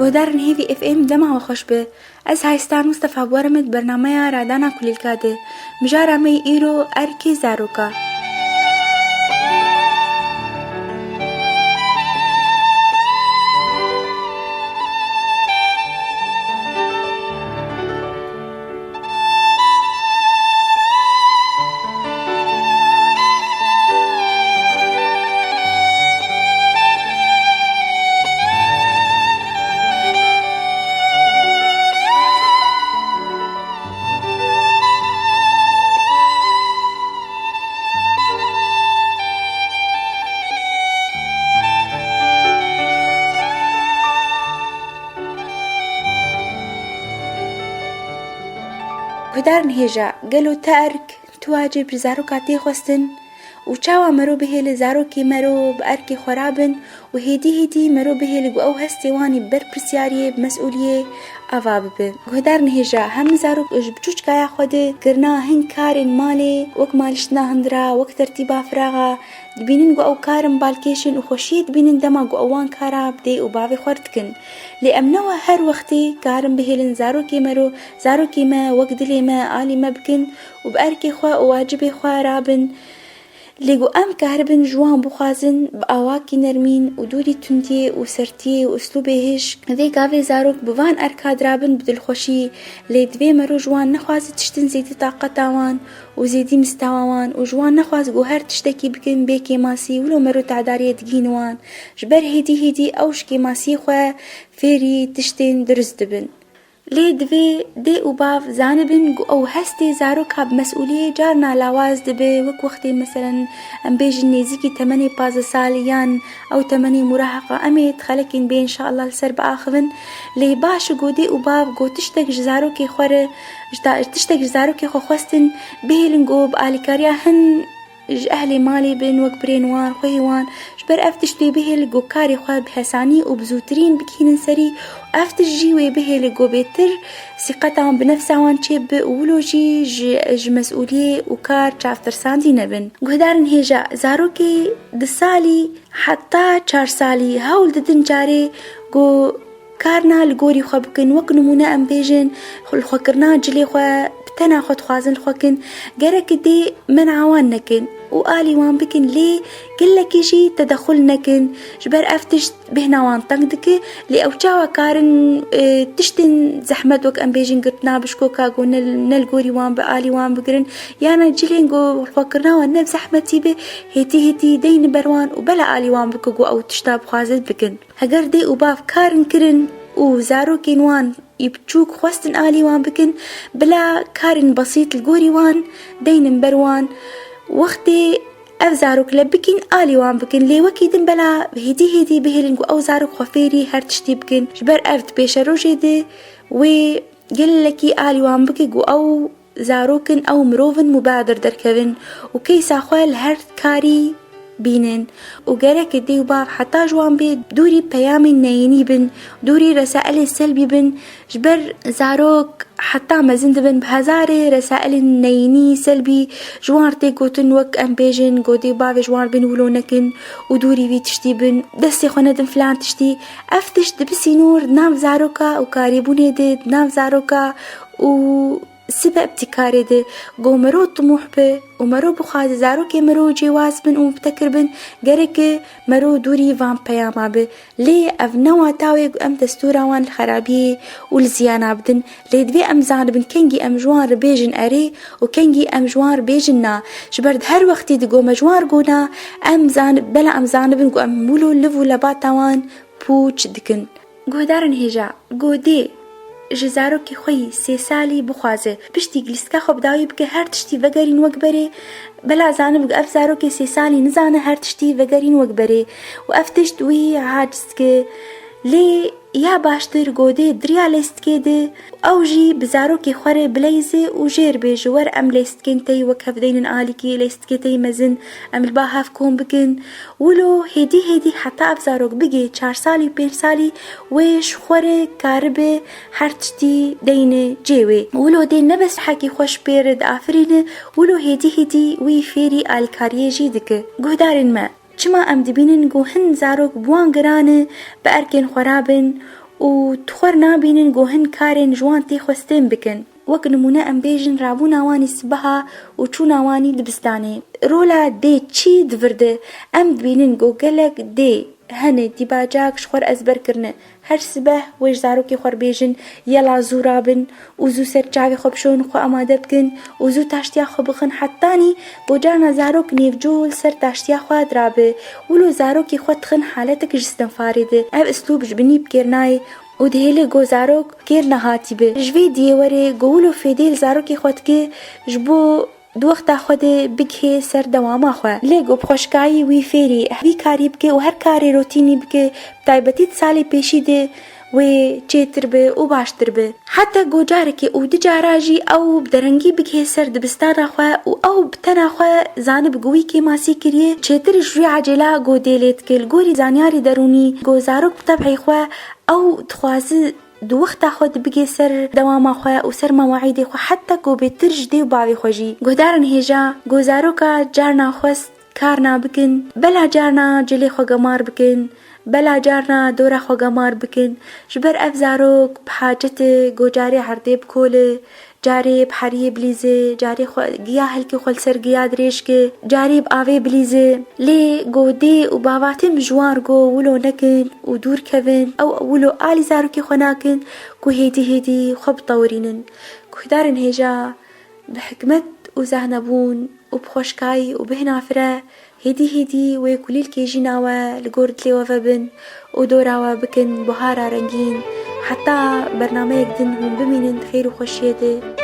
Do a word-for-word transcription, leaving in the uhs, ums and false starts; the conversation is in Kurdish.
Guhdarên Hêvî F M, dema we xweş be. Ez Haystan Mistefa bi we re me di bernameya Radana Kulîlka de. Mijara me yê îro erkê zaroka. Guhdarên hêja, gelo te erk, tu wacib ji zaroka tê xwestin û çawa mero bihêle zarokê mero bi erkê xwe rabin û hêdî hêdî mero bihêle ku ew hestê wan ê berpirsyariyê bi mesûliyê ava bibe. Guhdarên hêja, hemî zarok ji biçûçkaya xwe de kirina hin karên malê, wek maliştina hindira, wek tertîba firaxa, dibînin ku ew karin balkêş in û xweşiyê dibînin dema ku ew wan kara bi dê û bavê xwe re dikin. Lê em ne wa her wextê karin bihêlin zarokê mero, zarokê me wek dilê me, alî me bikin û bi erkê xwe û wacibê xwe rabin. Lê ku em karibin ji wan bixwazin bi awakî nermîn û dûrî tundiyê û sertiyê û uslûbê hişk, vê gavê zarok bi van erka dirabin bi dilxweşî, lê divê mero ji wan nexwaze tiştin zêdî taqeta wan û zêdî mistawa wan û ji wan nexwaze ku her tiştekî bikin bê kêmasî, wilo mero tedariyê digihîne wan. Ji ber hêdî hêdî ew ji kêmasiyê xwe fêrî tiştên dirust dibin. Lê divê dê û bav zanibin ku ew hestê zaroka bi mesûliyê carna lawaz dibe, wek wextê, meselen, em bêjin nêzîkî temenê pazdeh salî yan ew temenê muraheqa, em ê di xelekên bê înşallah li ser biaxivin. Lê baş e ku dê û bav ku tiştek ji zarokê xwe re, ji ta-, tiştek ji zarokê xwe xwestin, bihêlin ku bi alîkariya hin ji ehlê malê bin, wek birên wan, xwehê wan. Ji ber ev tişt wê bihêle ku karê xwe bi hesanî û bi zûtirîn bigihînin serî û ev tişt jî wê bihêle ku bêtir sîqeta wan bi nefsa wan çêbibe û wilo jî ji, ji mesûliyê û kar çavtirsandî nebin. Guhdarên hêja, zarokê di salî heta çar salî hewl didin carê ku karna li gorî xwe bikin. Wek nimûne em bêjin, xwe-, li xwekirina cilê xwe bi tena xwe dixwazin li xwe kin. Gerek dê men'a wan nekin û alî wan bikin, lê gelekî jî tedexul nekin. Ji ber ev tişt bêhna wan teng dike, lê ew çawa karin, e, tiştên zehmet, wek em bêjin girtina bişkoka ku ne, ne li gorî wan bi alî wan bigirin, yana cilên ku xwekirina wan ne bi zehmetî be, hêtî hêtî deynin ber wan û bela alî wan bike ku ew tişta bixwazin bikin. Heger dê û bav karin kirin û zarokên wan ê biçûk xwestin alî wan bikin, bila karên besît li gorî wan deynin ber wan. Wextê ev zarok le bikîn, alî wan bikin, lê wekî din bela hêdî hêdî bihêlin ku ew zarok xwe fêrî her tiştî bikin. Ji ber ev di pêşerojê de wê gelekî alî wan bike ku ew zarok in, ew mirov in mubadir derkevin û keysa xwe li her karî bînin û gerek e dê û bav heta ji wan bê dûrî peyamên neyînî bin, dûrî resailê selbî bin. Ji ber zarok heta mezin dibin bi hezarê resailên neyînî, selbî ji wan re tê gotin, wek em bêjin, ku dê û bavê ji wan re bên wilo nekin û dûrî vî tiştî bin, destê xwe nedin filan tiştî. Ev tişt dibe sînor di nav zaroka û karîbûnê de, di nav zaroka û sebeb tê karê de. Ku mero timûh be û mero bixwaze zarokê mero cêwaz bin û bitekirbin, gerek e mero dûrî van peyama be. Lê ev ne wata wê ku em destûra wan li xerabiyê û li ziyana bidin. Lê divê em zanibin kengî em ji wan re bêjin erê û kengî em ji wan re bêjin na. Ji ber di her wextî de ku me ji wan re got na, em zani-, bela em zanibin ku em wilo liv û lebata wan pûç dikin. Guhdarên hêja, ku dê ji zarokê xwe yî sê salî bixwaze piştî lîstika xwe bi dawî bike, her tiştî vegerîn wek berê, bela zanibe ku ev zarokê sê salî nizane her tiştî vegerîn wek berê û ev tişt wî aciz dike. Lê ya baştir ku dê di riya lîstikê de ew jî bi zarokê xwe re bileyze û jê re bêje, wer em lîstikên te yî wek hev deynin alîkî, lîstikê te yî mezin, em li ba hev kom bikin. Wilo hêdî hêdî heta ev zarok bigê çar salî, pênc salî, wê ji xwe re karibe her tiştî deyne cê wê. Wilo dê ne bes hekî xwe ji pê re diafirîne, wilo hêdî hêdî wî fêrî alîkariyê jî dike. Guhdarên me, çima em dibînin ku hin zarok bi wan giran e bi erkên xwe rabin û tu xwe nabînin ku hin karên ji wan tê xwestin bikin. Wek nimûne em bêjin rabûna wan î sibeha û çûna wan î dibistanê. Rola dê çi divirdi? Em dibînin ku gelek dê hene dîbacak ji xwe re ezber kirine. Her sibeh wê ji zarokê xwe re bêjin, yela zû rabin û zû ser çavê xwe bişon, xwe amade bikin û zû taştiya xwe bixin. Hetanî ku carna zarok nêvco li ser taştiya xwe dirabe, wilo zarokê xwe dixin haletek ji stinfarê de. Ev islûb ji binî bi kêr nayê û dihêle ku zarok kêr nehatî be. Ji vê diyê were ku wilo fêdê li zarokê xwe dike ji bo di wexta xwe de bigihê ser dewama xwe. Lê ku bi xweşkayî wî fêrî vî karî bike û her karê rotînî bike, bi taybetî di salê pêşî de wê çêtir be û baştir be. Heta ku carekê û du cara jî ew bi derengî bigihê ser dibistana xwe û ew bi tena xwe zanib ku wî kêmasî kiriye, çêtir ji wî ecêla ku dê lê dike. Li gorî zanyarî derûnî ku zarok bi tebî xwe ew dixwaze di wexta xwe dibigê ser dewama xwe û ser mewaîdê xwe, heta ku bêtir ji dê û bavê xwe jî. Guhdarin hêja, ku zaroka carna xwest karna bikin, bela carna cilê xwe gemar bikin, bela carna dora xwe gemar bikin. Ji ber ev zarok bi hacet e ku carê erdê bikole, carê bi heriyê bilîze, carê xwe giya hilkê xwe li ser giya dirêj ke, carê bi avê bilîze. Lê ku dê û bava tim ji wan re ku wilo nekin û dûr kevin, ew wilo alî zarokê xwe nakin ku hêdî hêdî xwe bitewirînin. Guhdarên hêja, bi hikmet û zehnebûn û bi xweşkayî û bi hinafire hêdî hêdî wê kulîlkê jîna we li gor dilê we vebin û dora we bikin buhara rengîn. Heta bernameyek din hûn bimînin di xêr û xweşiyê de.